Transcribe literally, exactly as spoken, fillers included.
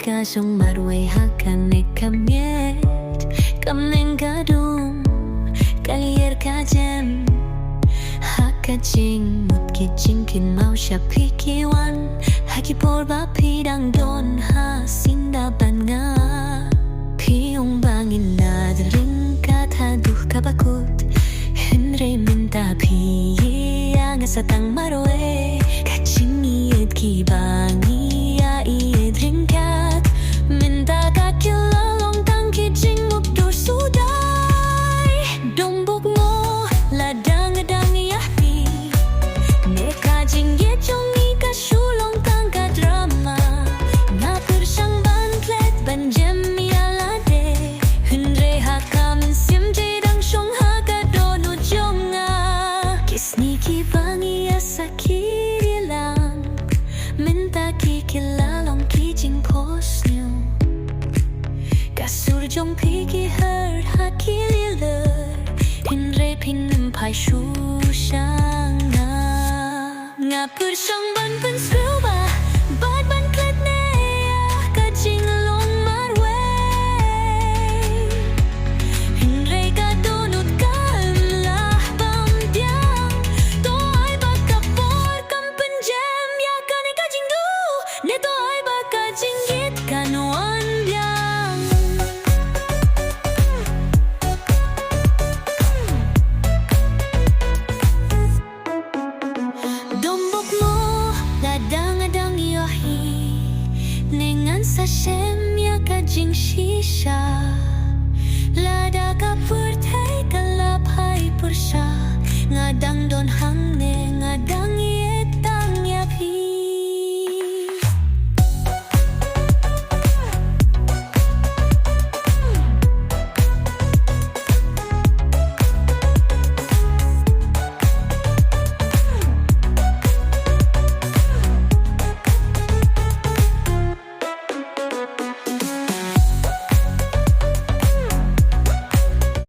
Ka shong marwei ha kane ka miet, ka meng ka dum, ka lyer ka jem. Ha ka jingmut ki jingkynmaw sha phi ki wan, ha ki por ba phi dang don ha syndah bad nga. Phi ong ba ngin ïaid ryngkat haduh kaba kut, hynrei mynta phi ïa nga sa tang marwei. Ka jingïeit kiba ngi ïa ïeit ryngkat, mynta ka kylla long tang ki jingmut dur sudai. Dombok mo, lada nga dang ïa phi, ne ka jingïeit jong ngi ka shu long tang ka drama. Nga pyrshang ban klet ban jem ïa lade, hynrei ha ka mynsiem jong i dang shong ha ka dohnud jong nga. Ki sngi kiba ngi ïa sakhi ri lang, mynta ki kylla long ki jingphohsniew. Ka sur jong phi ki her ha ki lyer, hynrei phin ym phai shuh sha nga. Nga pyrshang ban pynsngewbha bad ban klet ne ïa ka jinglong marwei, hynrei ka dohnud kam lah bam biang. To ai ba ka por kan pynjem ïa kane ka jingduh, ne to ai ba ka jingïeit kan wan biang. Dombok mo, lada nga dang ïohi, ne ngan sa shem ïa ka jingshisha. Lada ka pyrthei ka la phai pyrshah, nga dang don hangne, nga dang